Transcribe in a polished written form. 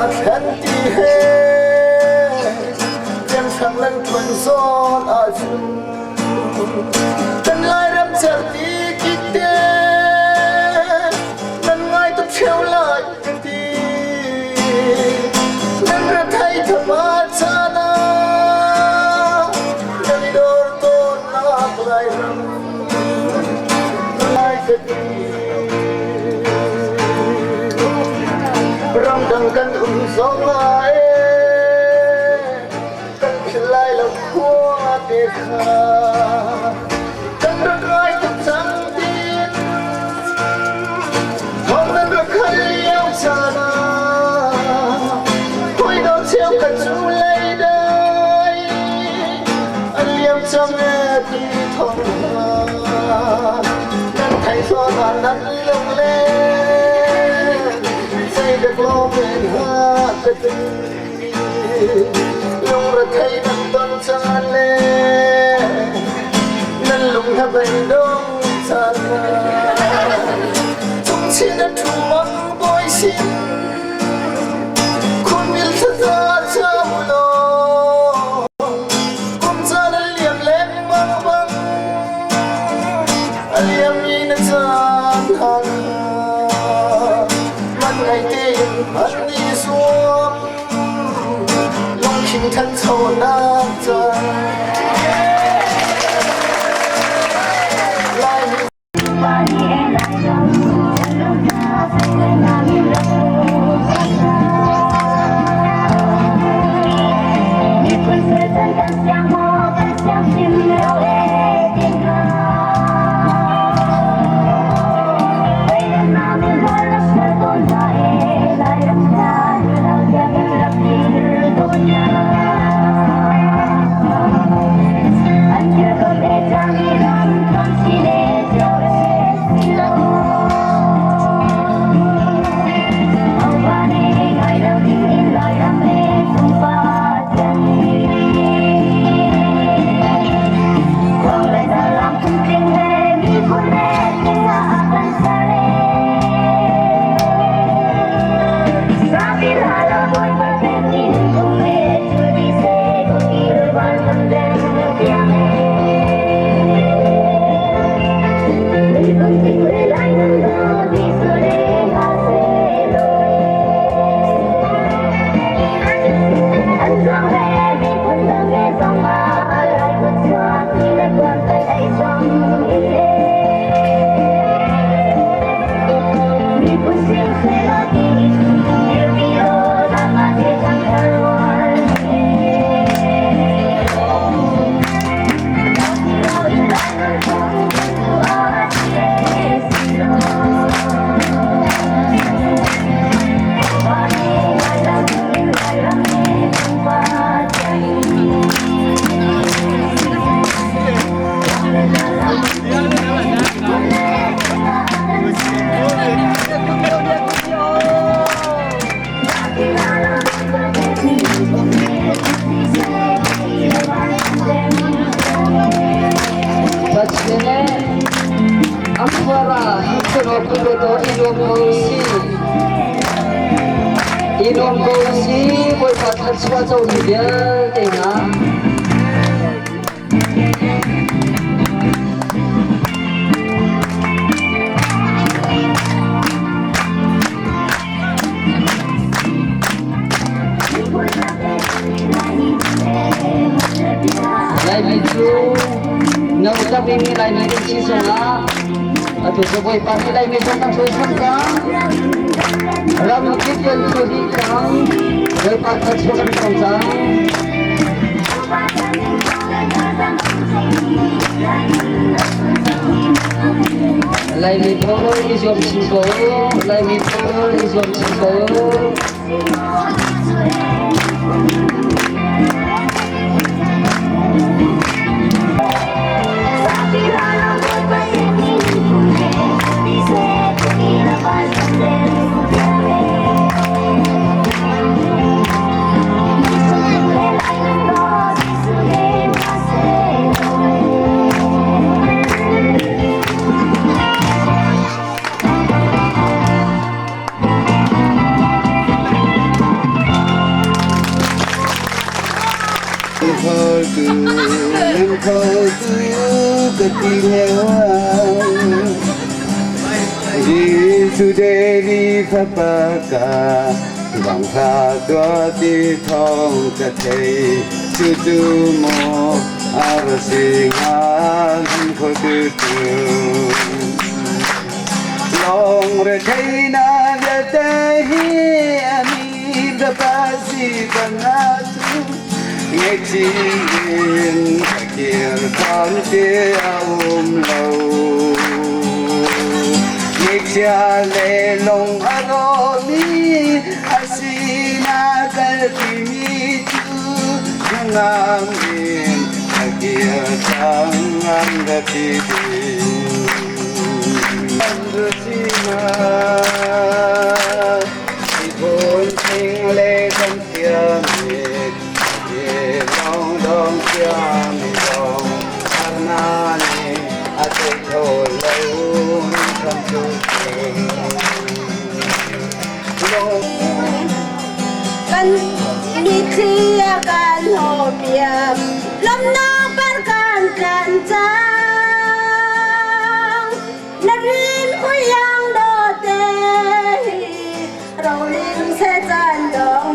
Thlen ti he rianhrang nan ṭuan zawn ahcun kan Lairam cerhti kikte nan ngai tuk ṭheo lai kan ti. Nan rethei thapa caan ah nan i dor tawnnak Lairam lai ka ti. Ramdang kan um zong ah ee kan philh lai lo khua te kha kan rak ngai tuk cang tiin thong nan rak hal lio caan ah hawi cheukhat cu leidai an liam cang ee ti thong hna nan theih zawn ah nan lunglen zeidek lawm in ha ka ti lungrethei nan ton caan le nan lung ha beidong caan cungchin a ṭhu mang bawi sin khunmil thlaza cam law kum caan a liam lengmang bang A liammi na caan han man ngei tein an i zuam lungthin ṭhanchonak caan Laimi I nuam ko si Bawipa thluachuah co mi vialte hna. Laimi cu no tak in Laimi kan si zongah atu cu Bawipa nih Laimi zong kan hruai cang. Ram kip kan thu dih cang. Bawipa thluachuah kan tong cang. Laimi pawl i zuam chin ko. Laimi pawl i zuam chin ko. kho tu ka ti leo. Jesuh Devi fapa ka bang hla tua ti thong ka thei cu cu maw arsi nga lam kho tu tu Long re thei na vialte hi ami da pa si ka na tu Ngaihchih in ka kir ṭhan ti a um lo. Ngaihchia le lung a rawmi a sinah kalpimi cu hnangam in ka kir cang an ka ti ding. Miphun thing le kan thiami dong thiami dong harna nih a tei kho lo kan cu. Kan mitthli a kan hawpiak, lawmnak par kan tlan cang. Na rin khuiang dawte hi roling se caan dong.